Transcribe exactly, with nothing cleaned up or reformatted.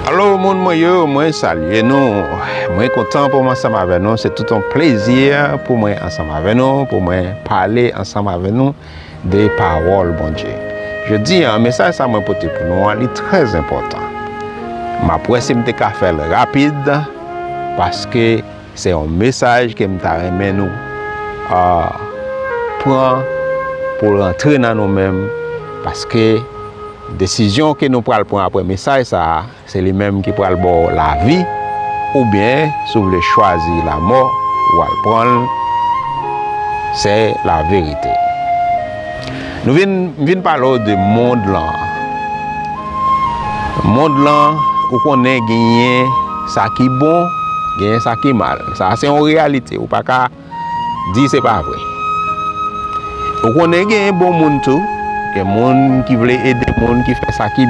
Alo, moun mwen yo, mwen salye nou. Mwen kontan pou mwen ansanm avè nou. Se tout yon plezi pou mwen ansanm avè nou, pou mwen pale ansanm avè nou de pawòl Bondye. Jodi a, mesaj sa mwen pote pou nou an, li trè enpòtan. M ap wè si m te ka fè l rapid, paske se yon mesaj ke m ta renmen nou, ah, pran pou l rantre nan nou menm, paske desizyon ke nou pral pran apre mesaj sa a, se li menm ki pral ba w lavi, oubyen, si w vle chwazi lanmò, w al pran l, se laverite. Nou vin, m vin pale w de mond lan. Mond lan, ou konnen genyen sa ki bon, genyen sa ki mal. Sa a se yon reyalite, ou pa ka di se pa vre. Ou konnen genyen bon moun tou, gen moun ki vle ede moun, ki fè sa ki